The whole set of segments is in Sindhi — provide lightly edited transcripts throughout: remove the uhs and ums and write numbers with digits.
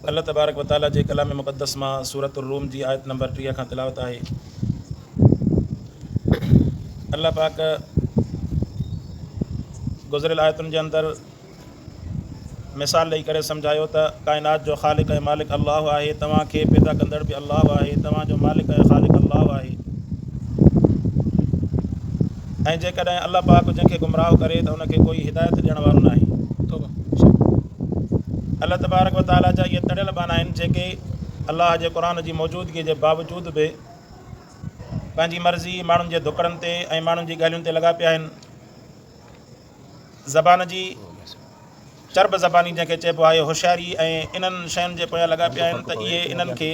الله تبارڪ و تعالي جي ڪلام مقدس مان سورة الروم جي آيت نمبر 30 کان تلاوت آهي. الله پاڪ گذريل آيتن جي اندر مثال ڏئي ڪري سمجهايو ته ڪائنات جو خالق ۽ مالڪ الله آهي، توهان کي پيدا ڪندڙ به الله آهي، توهان جو مالڪ ۽ خالق الله آهي ۽ جيڪڏهن الله پاڪ جنهن کي گمراهه ڪري ته ان کي ڪوئي هدايت ڏيڻ وارو ناهي. الله تبارڪ و تعاليٰ جا اهي تڙيل ٻانها آهن جيڪي الله جي قرآن جي موجودگي جي باوجود به پنهنجي مرضي ماڻهن جي ڌڪڙن تي ۽ ماڻهن جي ڳالهين تي لڳا پيا آهن. زبان جي چرب زباني جنهن کي چئبو آهي هوشياري ۽ انهن شين جي پويان لڳا پيا آهن ته اهي انهن کي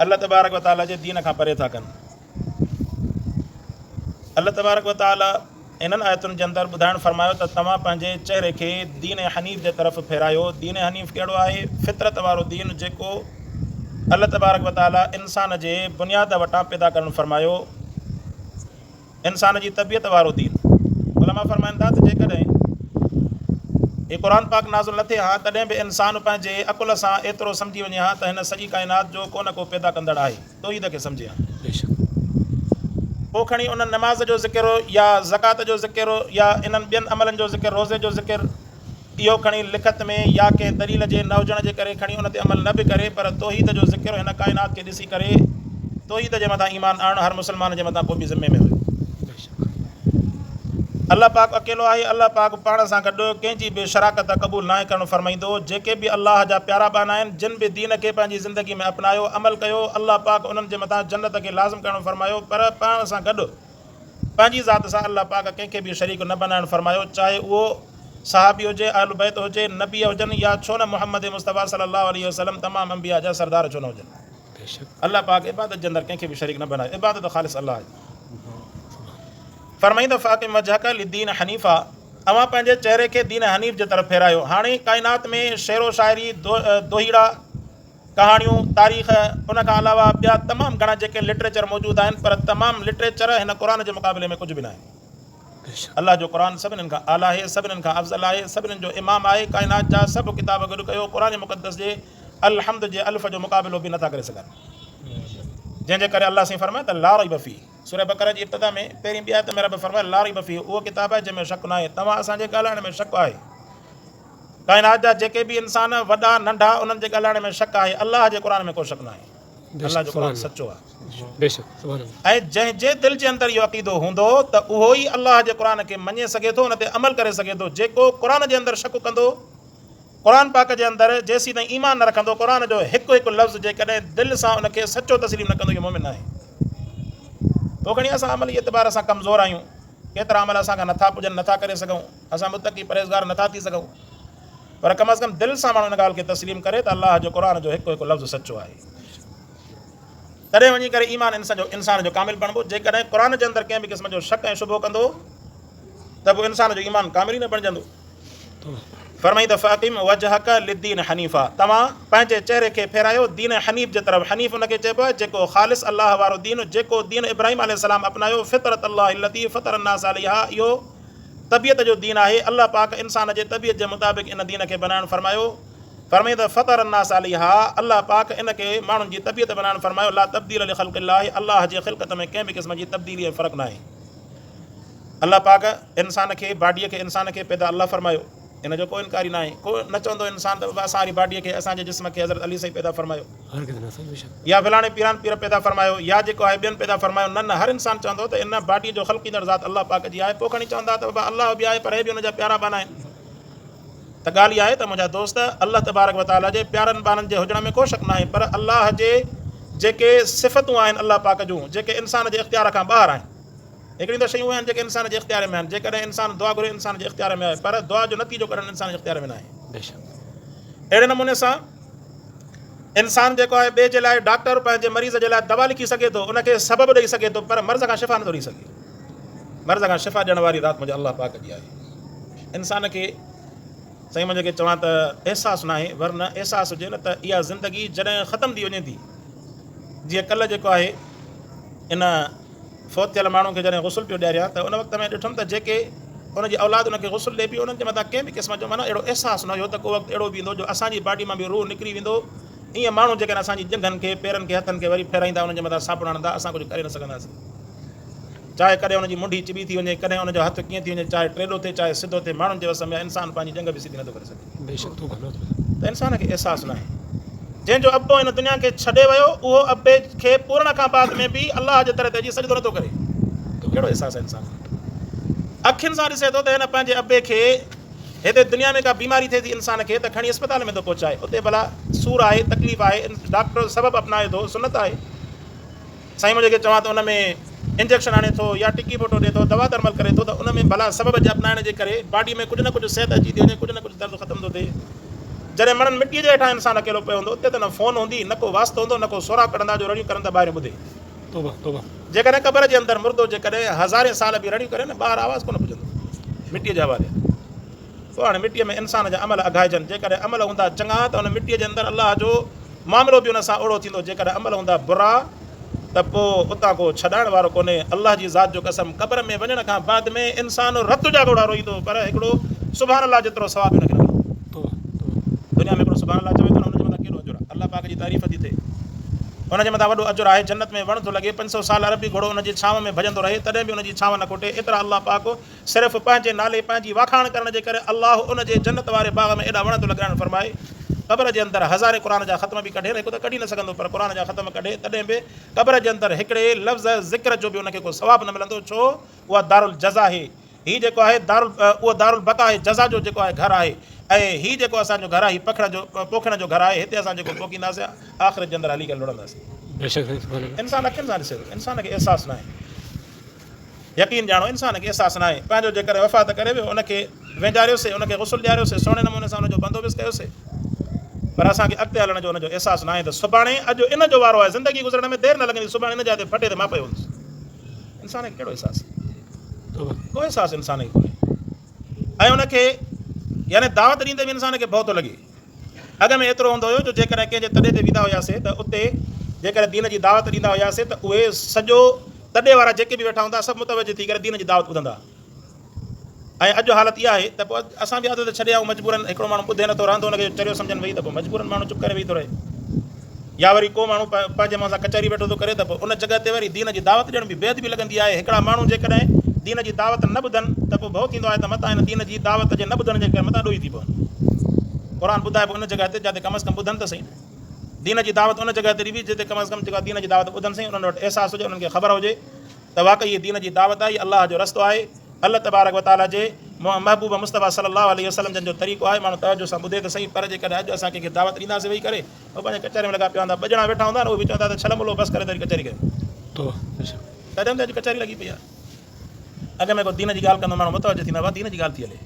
الله تبارڪ وتعاليٰ جي دين کان پري ٿا ڪن. الله تبارڪ وتعاليٰ انهن آيتن جي اندر ٻڌائڻ فرمايو ته توهان پنهنجي چهري کي دين حنيف جي طرف ڦيرايو. دين حنيف ڪهڙو آهي؟ فطرت وارو دين جيڪو الله تبارڪ وتعاليٰ انسان جي بنياد وٽان پيدا ڪرڻ فرمايو. انسان جي طبيعت وارو دين. علماء فرمائن ٿا ته جيڪڏهن هي قرآن پاڪ نازل نه ٿئي ها تڏهن به انسان پنهنجي عقل سان ايترو سمجهي وڃي ها ته هن سڄي ڪائنات جو ڪو نه ڪو پيدا ڪندڙ آهي، توحيد کي سمجهي ها. پوء کڻي ان نماز جو ذڪر يا زڪوات جو ذڪر يا انهن ٻين عملن جو ذڪر، روزي جو ذڪر، اهو کڻي لکت ۾ يا ڪنهن دليل جي نه هجڻ جي ڪري کڻي ان تي عمل نه به ڪري پر توحيد جو ذڪر هن ڪائنات کي ڏسي ڪري توحيد جي مٿان ايمان آڻڻ هر مسلمان جي مٿان قومي ذمي ۾ هيو. الله پاڪ اڪيلو آهي الله پاڪ پاڻ سان گڏ ڪنهن جي به شراڪت قبول ناهي ڪرڻ فرمائيندو جيڪي به الله جا پيارا ٻانها آهن جن به دين کي پنهنجي زندگي ۾ اپنايو عمل ڪيو الله پاڪ انهن جي مٿان جنت کي لازم ڪرڻ فرمايو پر پاڻ سان گڏ پنهنجي ذات سان الله پاڪ ڪنهن کي به شريڪ نه بنائڻ فرمايو چاهي اهو صحابي هجي، اهل بيت هجي، نبي هجن يا ڇو نه محمد مصطفيٰ صلي الله عليه وسلم تمام انبياء جا سردار ڇو نه هجن. الله پاڪ عبادت جي اندر ڪنهن کي به شريڪ نه بنايو عبادت خالص الله جي. فرمائين ته فاقم وجهک للدين حنيفا اوهان پنهنجي چهري کي دين حنيف جي طرف ڦيرايو. هاڻي ڪائنات ۾ شعر و شاعري، دوهيڙا، ڪهاڻيون، تاريخ، ان کان علاوه ٻيا تمام گهڻا جيڪي لٽريچر موجود آهن پر تمام لٽريچر هن قرآن جي مقابلي ۾ ڪجهه به ناهي. الله جو قرآن سڀنين کان اعليٰ آهي، سڀنين کان افضل آهي، سڀنين جو امام آهي، ڪائنات جا سڀ ڪتاب گڏ ڪيو قرآن مقدس جي الحمد جي الف جو مقابلو به نٿا ڪري سگهن. جنهن جي ڪري الله سائين فرمايو ته لا ريب فيه سوره بقره جي ابتدا ۾ پهرين ٻي آيت ۾ رب فرمايو لا ريب فيه اهو ڪتاب آهي جنهن ۾ شڪ ناهي توهان اسان جي ڳالهائڻ ۾ شڪ آهي. ڪائنات جا جيڪي به انسان وڏا ننڍا انهن جي ڳالهائڻ ۾ شڪ آهي الله جي قرآن ۾ ڪو شڪ ناهي الله جو قرآن سچو آهي ۽ جنهن جي دل جي اندر اهو عقيدو هوندو ته اهو ئي الله جي قرآن کي مڃي سگهي ٿو ان تي عمل ڪري سگهي ٿو جيڪو قرآن جي اندر شڪ ڪندو قرآن پاڪ جي اندر جيسين تائين ايمان نه رکندو قرآن جو هڪ هڪ لفظ جيڪڏهن دل سان ان کي سچو تسليم نه ڪندو اهو مومن ناهي پوء کڻي اسان عملي اعتبار سان ڪمزور آهيون ڪيترا عمل اسان کان نٿا پڄن نٿا ڪري سگهون اسان متقي پرهيزگار نٿا ٿي سگهون پر ڪم از ڪم دل سان ماڻهو ان ڳالهه کي تسليم ڪري ته الله جو قرآن جو هڪ هڪ لفظ سچو آهي تڏهن وڃي ڪري ايمان انسان جو انسان جو ڪامل بڻبو جيڪڏهن قرآن جي اندر ڪنهن به قسم جو شڪ ۽ شبهو ڪندو ته پوء انسان جو ايمان ڪامل ئي نه بڻجندو فرمائي ته فاقم وجهک للدين حنيفا توهان پنهنجي چهري کي ڦيرايو دين حنيف جي طرف حنيف ان کي چئبو آهي جيڪو خالص الله وارو دين جيڪو دين ابراهيم عليه السلام اپنايو فطرت الله التي فطر الناس عليها اهو طبيعت جو دين آهي الله پاڪ انسان جي طبيعت جي مطابق ان دين کي بنائڻ فرمايو فرمائي ته فطر الناس عليها الله پاڪ ان کي ماڻهن جي طبيعت بنائڻ فرمايو لا تبديل لخلق الله الله جي خلقت ۾ ڪنهن به قسم جي تبديلي ۽ فرق ناهي الله پاڪ انسان کي باڊيء کي انسان کي پيدا الله فرمايو ان جو ڪو انڪاري ناهي ڪو نه چوندو انسان ته بابا اسان واري باڊيء کي اسان جي جسم کي حضرت علي سائين پيدا فرمايو يا فلاڻي پيران پير پيدا فرمايو يا جيڪو آهي ٻين پيدا فرمايو نه نه هر انسان چوندو ته ان باڊيء جو خلقيندڙ ذات الله پاڪ جي آهي پوء کڻي چوندا ته بابا الله به آهي پر هي به ان جا پيارا ٻانها آهن ته ڳالهه اها آهي ته منهنجا دوست الله تبارڪ وتعاليٰ جي پيارن ٻانهن جي هجڻ ۾ ڪو شڪ ناهي پر الله جي جيڪي صفتون آهن الله پاڪ جون جيڪي انسان جي اختيار کان ٻاهر آهن هڪڙيون ته شيون آهن جيڪي انسان جي اختيار ۾ آهن جيڪڏهن انسان دعا گهري انسان جي اختيار ۾ آهي پر دعا جو نتيجو ڪڍڻ انسان جي اختيار ۾ ناهي. اهڙي نموني سان انسان جيڪو آهي ٻئي جي لاء ڊاڪٽر پنهنجي مريض جي لاء دوا لکي سگهي ٿو ان کي سبب ڏئي سگهي ٿو پر مرض کان شفا نٿو ڏئي سگهي. مرض کان شفا ڏيڻ واري ذات منهنجي الله پاڪ جي آهي. انسان کي سائين منهنجي کي چوان ته احساس ناهي ورنه احساس هجي نه ته اها زندگي جڏهن ختم ٿي وڃي ٿي جيئن ڪلهه جيڪو آهي ان فوت ٿيل ماڻهو کي جڏهن غسل پيو ڏياريان ته ان وقت ۾ ڏٺم ته جيڪي ان جي اولاد ان کي غسل ڏئي پئي، انهن جي مٿان ڪنهن به قسم جو معنيٰ اهڙو احساس نه هيو ته ڪو وقت اهڙو به ايندو جو اسان جي باڊي مان به روح نڪري ويندو، ائين ماڻهو جيڪڏهن اسان جي ڄنگهن کي، پيرن کي، هٿن کي وري ڦيرائيندا، انهن جي مٿان صابڻ هڻندا، اسان ڪجهه ڪري نه سگهنداسين. چاهي ڪڏهن ان جي منڍي چٻي ٿي وڃي، ڪڏهن ان جو هٿ ڪيئن ٿي وڃي، چاهي ٽيڏو ٿئي، چاهي سڌو ٿئي، ماڻهن جي وس ۾ آهي، انسان پنهنجي ڄنگهه به سڌي نٿو ڪري سگهي. بيشڪ تون ڀلو ٿو. ته انسان کي احساس ناهي. جنهن جو ابو هن دنيا کي ڇڏي ويو، اهو ابي کي پورڻ کان بعد ۾ به الله جي در تي اچي سجدو نٿو ڪري. ڪهڙو احساس آهي انسان کي؟ اکين سان ڏسي ٿو ته هن پنهنجي ابي کي هتي دنيا ۾ ڪا بيماري ٿئي ٿي انسان کي ته کڻي اسپتال ۾ ٿو پهچائي، اتي ڀلا سور آهي، تڪليف آهي، ڊاڪٽر سبب اپنائي ٿو، سنت آهي. سائين مان جيڪي چوان ته ان ۾ انجيڪشن هڻي ٿو يا ٽڪي ڦوٽو ڏي ٿو دوا درمل ڪري ٿو ته ان ۾ ڀلا سبب جي اپنائڻ جي ڪري باڊي ۾ ڪجهه نه ڪجهه صحت اچي ٿي وڃي ڪجهه نه ڪجهه درد ختم ٿو ٿئي. جڏهن مڻن مٽيء جي هيٺان انسان اڪيلو پيو هوندو اتي ته نه فون هوندي نه ڪو واسطو هوندو نه ڪو سوراخ ڪڍندا جو رڙيون ڪرن ته ٻاهريون ٻڌي. توبه توبه. جيڪڏهن قبر جي اندر مردو جيڪڏهن هزارين سال به رڙيون ڪري نه ٻاهر آواز ڪونه پڄندو مٽيء جي حوالي. پوء هاڻي مٽيء ۾ انسان جا عمل اگهائجن. جيڪڏهن عمل هوندا چڱا ته ان مٽيء جي اندر الله جو معاملو به ان سان اوڙو ٿيندو. جيڪڏهن عمل هوندا برا ته پوء اتان ڪو ڇڏائڻ وارو ڪونهي. الله جي ذات جو قسم قبر ۾ وڃڻ کان بعد ۾ انسان رت جا ڳوڙها روئيندو پر هڪڙو سبحان الله جيترو ثواب به ان کي نه ملندو. دنيا ۾ هڪڙو سبحان الله چوي ٿو نه ان جي مٿان ڪيڏو اجر آهي. الله پاڪ جي تعريف ٿي ٿئي. ان جي مٿان وڏو اجر آهي. جنت ۾ وڻ ٿو لڳي 500 سال عربي گهوڙو ان جي ڇانو ۾ ڀڄندو رهي تڏهن به ان جي ڇانو نه کوٽي. ايترا الله پاڪ صرف پنهنجي نالي پنهنجي واکاڻ ڪرڻ جي ڪري الله ان جي جنت واري باغ ۾ ايڏا وڻ ٿو لڳرائڻ فرمائي. قبر جي اندر هزارين قرآن جا ختم به ڪڍي نه هڪ ته ڪڍي نه سگهندو پر قرآن جا ختم ڪڍي تڏهن به قبر جي اندر هڪڙي لفظ ذڪر جو به ان کي ڪو ثواب نه ملندو ڇو اها دارالجزا آهي هي جيڪو آهي دار اهو دارالبقا آهي جزا جو جيڪو آهي گهر آهي ۽ هي جيڪو اسان جو گهر آهي هي پکڙ جو پوکڻ جو گهر آهي هتي اسان جيڪو پوکينداسين آخرت جي اندر هلي ڪري لڙنداسين. بيشڪ سائين سبحان الله. انسان اکين سان ڏسي ٿو انسان کي احساس ناهي. يقين ڄاڻو انسان کي احساس ناهي پنهنجو جيڪڏهن وفات ڪري ويو ان کي وهنجاريوسي ان کي غسل ڏياريوسي سهڻي نموني سان ان جو بندوبست ڪيوسي پر اسان کي اڳتي هلڻ جو ان جو احساس ناهي ته سڀاڻي اڄ ان جو وارو آهي زندگي گذرڻ ۾ دير نه لڳندي سڀاڻي ان جاء تي ڦٽي تي مان پيو هوندس انسان کي ڪهڙو احساس ڪو احساس انسان کي ڪونهي ۽ ان کي يعني دعوت ڏيندي به انسان کي ڀؤ ٿو لڳي اڳ ۾ ايترو هوندو هيو جو جيڪڏهن ڪنهن جي تڏي تي ويندا هياسي ته اتي جيڪڏهن دين جي دعوت ڏيندا هياسي ته اهي سڄو تڏي وارا جيڪي به ويٺا هوندا سڀ متوجه ٿي ڪري دين جي دعوت ٻڌندا ۽ اڄ حالت اها آهي ته پوء اسان به عادت ڇڏي آئون مجبورن هڪڙو ماڻهو ٻڌي نٿو رهندو ان کي چريو سمجهن ويهي ته پوء مجبورن ماڻهو چپ ڪري ويهي ٿو رهي يا وري ڪو ماڻهو پنهنجي منهن سان ڪچهري ويٺو ٿو ڪري ته پوء ان جڳهه تي وري دين جي دعوت ڏيڻ به بي ادبي لڳندي آهي. هڪڙا ماڻهو جيڪڏهن دين جي دعوت نه ٻڌن ته پوء ڀؤ ٿيندو آهي ته متان هن دين جي دعوت جي نه ٻڌڻ جي ڪري متان ڏوهي ٿي پون. قرآن ٻڌائبو ان جڳهه تي جاتي ڪم از ڪم ٻڌن ته سهي نه. دين جي دعوت ان جڳهه تي ڏبي جتي ڪم از ڪم جيڪا دين جي دعوت ٻڌن سهي انهن وٽ احساس هجي انهن کي خبر هجي ته واقعي هي دين جي دعوت آهي هي الله جو رستو آهي الله تبارڪ وتعاليٰ جي محبوب مصطفيٰ صلي الله عليه وسلم جن جو طريقو آهي ماڻهو توجه سان ٻڌي ته سهي پر جيڪڏهن اڄ اسان ڪنهن کي دعوت ڏينداسين ويهي ڪري هو پنهنجي ڪچهري ۾ لڳا پيا هوندا، ٻه ڄڻا ويٺا هوندا آهن، اهي به چوندا ته ڇل ملو بس ڪري ته وري ڪچهري ڪيون. تڏهن ته اڄ ڪچهري لڳي پئي آهي. اڳ ۾ ڪو دين جي ڳالهه ڪندو ماڻهو متوجه ٿيندا هئا، دين جي ڳالهه ٿي هلي،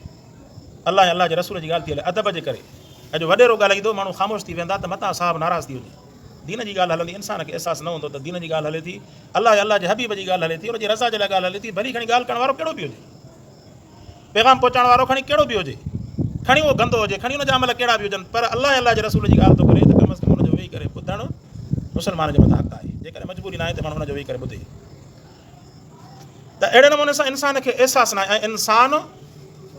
الله ۽ الله جي رسول جي ڳالهه ٿي هلي، ادب جي ڪري. اڄ وڏيرو ڳالهائيندو، ماڻهو خاموش ٿي ويهندا ته متان صاحب ناراض ٿي وڃي. دين جي ڳالهه هلندي، انسان کي احساس نه هوندو ته دين جي ڳالهه هلي ٿي، الله ۽ الله جي حبيب جي ڳالهه هلي ٿي، ان جي رضا جي لاء ڳالهه هلي ٿي، ڀلي کڻي ڳالهه ڪرڻ وارو ڪهڙو به هجي. پيغام پهچائڻ وارو کڻي ڪهڙو به هجي، کڻي اهو گندو هجي، کڻي ان جا عمل ڪهڙا به هجن، پر الله ۽ الله جي رسول جي ڳالهه ٿو ڪري ته ڪم از ڪم ان جو ويهي ڪري ٻڌڻ مسلمان جي مٿان حق آهي. جيڪڏهن مجبوري ناهي ته ماڻهو ان جو ويهي ڪري ٻڌي. ته اهڙي نموني سان انسان کي احساس ناهي ۽ انسان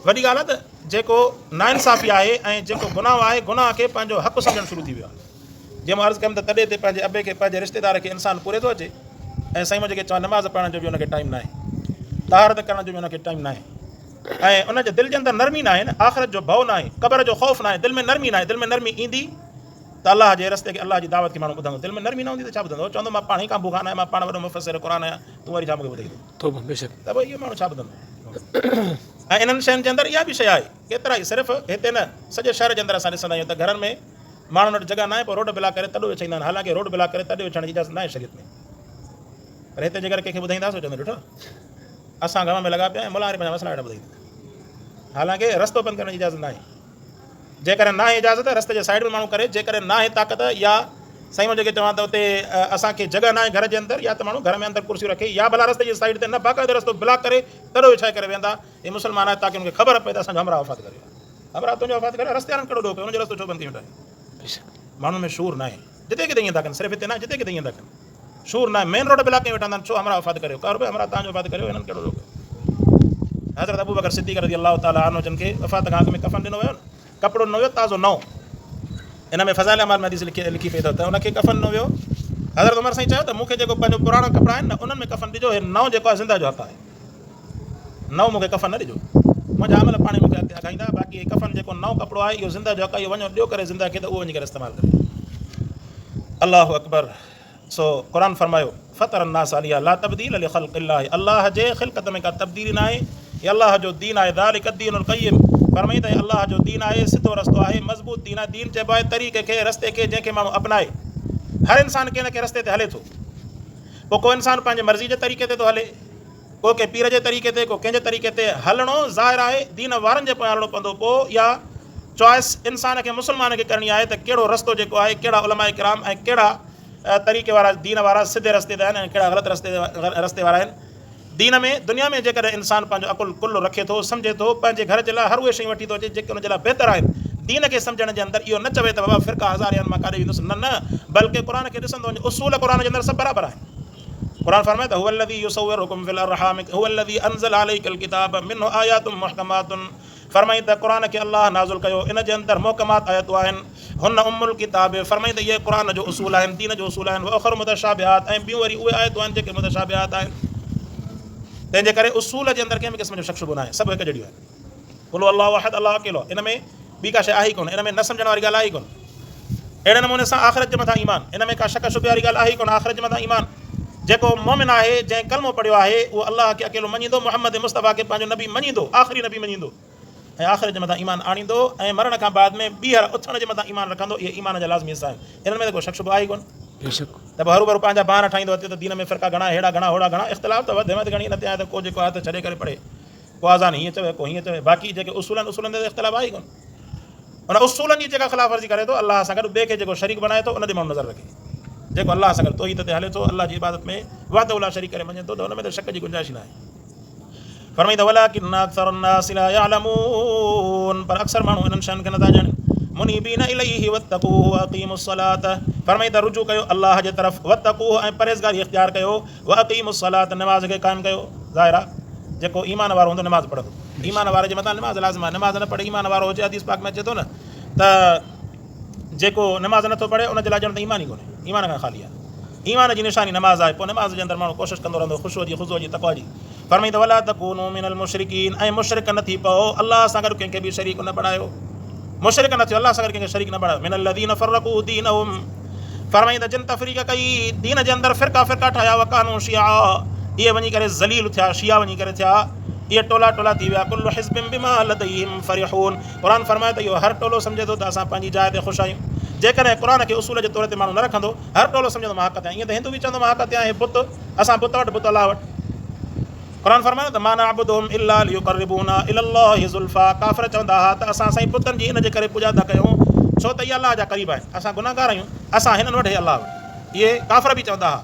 وڏي ڳالهه آهي ته جيڪو ناانصافي آهي ۽ جيڪو گناهه آهي، گناهه کي پنهنجو حق سمجهڻ شروع ٿي ويو آهي. جيئن مان عرض ڪيم ته تڏي تي پنهنجي ابي کي پنهنجي رشتيدار کي انسان پوري ٿو اچي ۽ سائين منهنجي کي چوان نماز پڙهڻ جو به ان کي ٽائيم ناهي طهارت ڪرڻ جو به ان کي ٽائيم ناهي ۽ ان جي دل جي اندر نرمي ناهي نه آخرت جو ڀؤ ناهي قبر جو خوف ناهي دل ۾ نرمي ناهي دل ۾ نرمي ايندي ته الله جي رستي کي الله جي دعوت کي ماڻهو ٻڌندو دل ۾ نرمي نه هوندي ته ڇا ٻڌندو چوندو مان پاڻ ئي ڪانڀو خان آهيان مان پاڻ وڏو مفسر قرآن آهيان تون وري ڇا مون کي ٻڌائيندو توبه بيشڪ ته پوء اهو ماڻهو ڇا ٻڌندو ۽ انهن شين جي اندر اها به شيء آهي ڪيترا ئي صرف هتي نه سڄي شهر جي اندر اسان ڏسندا آهيون ته گهرن ۾ ماڻهن وٽ جڳهه ناهي پوء روڊ بلاڪ ڪري تڏو وڇائيندا آهن حالانڪه روڊ بلاڪ ڪري تڏي وڇائڻ جي اجازت ناهي شريعت ۾ پر هتي جيڪر ڪنهن کي ٻڌائينداسين چوندو ڏٺو اسان غم ۾ لڳا پيا آهيون ملا وري پنهنجا مسئلا ويٺا ٻڌائيندا حالانڪه رستو بند ڪرڻ جي اجازت ناهي جيڪڏهن ناهي اجازت رستي جي سائيڊ ۾ ماڻهو ڪري جيڪڏهن ناهي طاقت يا سائين مان جيڪي چوان ته اتي اسان کي جڳهه ناهي گهر جي اندر يا ته ماڻهو گهر ۾ اندر ڪرسيون رکي يا ڀلا رستي جي سائيڊ تي نه باقاعده رستو بلاڪ ڪري تڏو وڇائي ڪري ويهندا هي مسلمان آهي تاڪه ان کي خبر پئي ته اسان جو همراهه وفات ڪري ويو همراهه تنهنجو وفات ڪري رستي وارن ڪهڙو ڏوهه ڪيو ان جو رستو ڇو بند ڪيون ويٺا آهيو ماڻهن ۾ شعور ناهي جتي ڪٿي ائين ٿا ڪن صرف هتي ناهي جتي ڪٿي ائين ٿا ڪن شعور ناهي مين روڊ بلاڪ ڪيون ويٺا آهن ڇو همراهه وفات ڪريو ڪار به همراهه تنهنجو وفات ڪريو هنن ڪهڙو ڏوهه ڪيو. حضرت ابوبڪر صديق رضي الله تعالٰي عنه جن کي وفات کان اڳ ۾ ڪفن ڏنو ويو نه، ڪپڙو ڏنو ويو تازو نئون. ان ۾ فضائل اعمال ۾ حديث لکي پئي اٿو ته ان کي ڪفن ڏنو ويو. حضرت عمر سائين چيو ته مون کي جيڪو پنهنجو پراڻا ڪپڙا آهن نه انهن ۾ ڪفن ڏجو، هي نئون جيڪو آهي زنده جو حق آهي. نئون مون کي ڪفن نه ڏجو. منهنجا عمل پاڻهي مون کي اڳتي اگهائيندا، باقي هي ڪفن جيڪو نئون ڪپڙو آهي اهو زنده جو حق آهي، اهو وڃو ڏيو ڪري زنده کي ته اهو وڃي ڪري استعمال ڪري. الله اڪبر. سو قرآن فرمايو، فطر الناس عليها لا تبديل لخلق الله الله جي خلقت ۾ ڪا تبديلي ناهي، هي الله جو دين آهي، ذلڪ الدين القيم فرمائين ته هي الله جو دين آهي، سڌو رستو آهي، مضبوط دين آهي، دين چئبو آهي طريقي کي، رستي کي جنهن کي ماڻهو اپنائي. هر انسان ڪنهن نه ڪنهن رستي تي هلي ٿو. پوء ڪو انسان پنهنجي مرضي جي طريقي تي ٿو هلي، ڪو ڪنهن پير جي طريقي تي، ڪو ڪنهن جي طريقي تي، هلڻو ظاهر آهي دين وارن جي پويان هلڻو پوندو، پوء اها چوائس انسان کي مسلمان کي ڪرڻي آهي ته ڪهڙو رستو جيڪو آهي، ڪهڙا علماء ڪرام ۽ ڪهڙا طريقي وارا دين وارا سڌي رستي تي آهن ۽ ڪهڙا غلط رستي وارا آهن. دين ۾ دنيا ۾ جيڪڏهن انسان پنهنجو عقل ڪل رکي ٿو، سمجهي ٿو، پنهنجي گهر جي لاء هر اهي شيون وٺي ٿو اچي جيڪي ان جي لاء بهتر آهن، دين کي سمجهڻ جي اندر اهو نه چوي ته بابا فرقا هزارين آهن مان ڪاڏي ويندس، نه نه بلڪه قرآن کي ڏسندو وڃ اصول قرآن جي اندر سڀ برابر آهن. قرآن فرمائي ته هو الذي يصورڪم في الارحام هو الذي انزل عليك الڪتاب منه آيات محڪمات فرمائي ته قرآن کي الله نازل ڪيو ان جي اندر محڪمات آيتون آهن هن ام الڪتاب فرمائي ته اهي قرآن جو اصول آهن دين جو اصول آهن واخر متشابهات ۽ ٻيون وري اهي آيتون آهن جيڪي متشابهات آهن تنهن جي ڪري اصول جي اندر ڪنهن به قسم جو شڪ شبهو ناهي سڀ هڪ جهڙيون آهن قل هو الله احد الله اڪيلو ان ۾ ٻي ڪا شيء آهي ئي ڪونه ان ۾ نه سمجهڻ واري ڳالهه آهي ئي ڪونه اهڙي نموني سان آخرت جي مٿان ايمان ان ۾ ڪا شڪ شبهي واري ڳالهه آهي ئي ڪونه آخرت جي مٿان ايمان جيڪو مؤمن آهي جنهن ڪلمو پڙهيو آهي اهو الله کي اڪيلو مڃيندو محمد مصطفيٰ کي پنهنجو نبي مڃيندو آخري نبي مڃيندو ۽ آخرت جي مٿان ايمان آڻيندو ۽ مرڻ کان بعد ۾ ٻيهر اٿڻ جي مٿان ايمان رکندو اهي ايمان جا لازمي حصا آهن انهن ۾ ته ڪو شڪ شبهو آهي ئي ڪونه بيشڪ. ته پوء هروڀرو پنهنجا بهانا ٺاهيندو اچي ته دين ۾ فرقا گهڻا ههڙا گهڻا هوڙا گهڻا اختلاف ته وڌ ۾ وڌ گهڻي ان تي آهي ته ڪو جيڪو آهي ته ڇڏي ڪري پڙهي ڪو آذان هيئن چوي ڪو هيئن چوي باقي جيڪي اصول آهن اصولن تي ته اختلاف آهي ئي ڪونه ان اصولن جي جيڪا خلاف ورزي ڪري ٿو الله سان گڏ ٻئي کي جيڪو شريڪ بڻائي ٿو ان ڏي ماڻهو نظر رکي جيڪو الله سان گڏ توحيد تي هلي ٿو الله جي عبادت ۾ وحده لا شريڪ ڪري مڃي ٿو ته ان ۾ ته شڪ جي گنجائش ئي ناهي فرمائي ته ولڪن اڪثر الناس لا يعلمون پر اڪثر ماڻهو انهن شين کي نٿا ڄاڻن منيبين اليه واتقوه واقيموا الصلاه فرمائي ته رجوع ڪيو الله جي طرف واتقوه ۽ پرهيزگاري اختيار ڪيو واقيموا الصلاه نماز کي قائم ڪيو ظاهر آ جيڪو ايمان وارو هوندو نماز پڙهندو ايمان واري جي مٿان نماز لازم آ نماز نه پڙهي ايمان وارو هجي حديث پاڪ ۾ اچي ٿو نه ته جيڪو نماز نٿو پڙهي ان جي لاء ڄڻ ته ايمان ئي ڪونهي ايمان کان خالي آ ايمان جي نشاني نماز آهي پوء نماز جي اندر ماڻهو ڪوشش ڪندو رهندو خشوع جي خضوع جي تقويٰ جي فرمائي ته ولا تڪونوا من المشرڪين ۽ مشرڪ نه ٿي پئو الله سان گڏ ڪنهن کي به شريڪ نه بڻايو مشرڪ نه ٿيو الله سان گڏ ڪنهن کي شريڪ نه بڻايو من الذين فرقوا دينهم فرمائي ته جن تفريق ڪئي دين جي اندر فرقا فرقا ٺاهيا وڪانو شيعا اهي وڃي ڪري ذليل ٿيا شيعا وڃي ڪري ٿيا اهي ٽولا ٽولا ٿي ويا ڪل حزب بما لديهم فرحون قرآن فرمايو ته اهو هر ٽولو سمجهي ٿو ته اسان پنهنجي جاء تي خوش آهيون جيڪڏهن قرآن کي اصول جي طور تي ماڻهو نه رکندو هر ٽولو سمجهندو مان حق تي آهيان ائين ته هندو به چوندو مان حق تي آهيان هي بت اسان بت وٽ بت الله وٽ قرآن فرمايو ته ما نعبدهم الا ليقربونا الي الله زلفا ڪافر چوندا ها ته اسان سائين بتن جي ان جي ڪري پوڄا ٿا ڪيون ڇو ته اهي الله جا قريب آهن اسان گنهگار آهيون اسان هنن وٽ هي الله وٽ اهي ڪافر به چوندا ها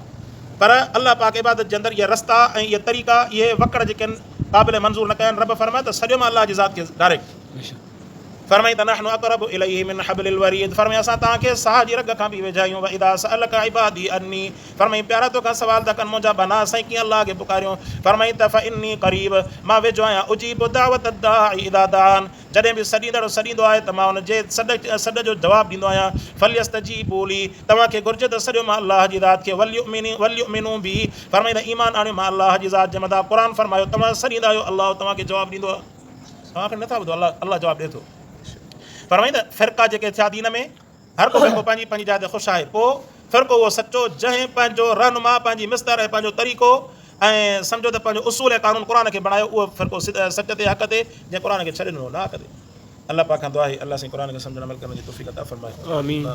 پر الله پاڪ عبادت جي اندر اهي رستا ۽ اهي طريقا اهي وڪڙ جيڪي آهن قابل منظور نه ڪيا آهن رب فرمايو ته سڏيو مان الله جي ذات کي ڊائريڪٽ فرمائي ته نحن اقرب اليه من حبل الوريد فرمائي اسان توهان کي ساهه جي رڳ کان به ويجها آهيون واذا سالک عبادي عني فرمائي پيارا توکان سوال ٿا ڪن منهنجا ٻانها سائين ڪيئن الله کي پڪاريون فرمائي ته فاني قريب مان ويجهو آهيان اجيب دعوت الداعي اذا دعان جڏهن به سڏيندڙ سڏيندو آهي ته مان ان جي سڏ جو جواب ڏيندو آهيان فليستجيبوا لي توهان کي گهرجي ته سڏيو مان الله جي ذات کي وليؤمنوا بي فرمائي ته ايمان آڻيو مان الله جي ذات جي مٿان قرآن فرمايو توهان سڏيندا آهيو الله توهان کي جواب ڏيندو آهي توهان کي نٿا ٻڌو الله الله جواب ڏئي ٿو فرمائي ته فرقا جيڪي ٿيا دين ۾ هر ڪو فرقو پنهنجي پنهنجي جاء تي خوش آهي پوء فرقو اهو سچو جنهن پنهنجو رهنما پنهنجي مصدر ۽ پنهنجو طريقو ۽ سمجهو ته پنهنجو اصول ۽ قانون قرآن کي بڻايو اهو فرقو سچ تي حق تي جنهن قرآن کي ڇڏي ڏنو نه حق تي الله پاڪ کان دعا آهي الله سائين قرآن کي سمجهڻ عمل ڪرڻ جي توفيق عطا فرمائي آمين.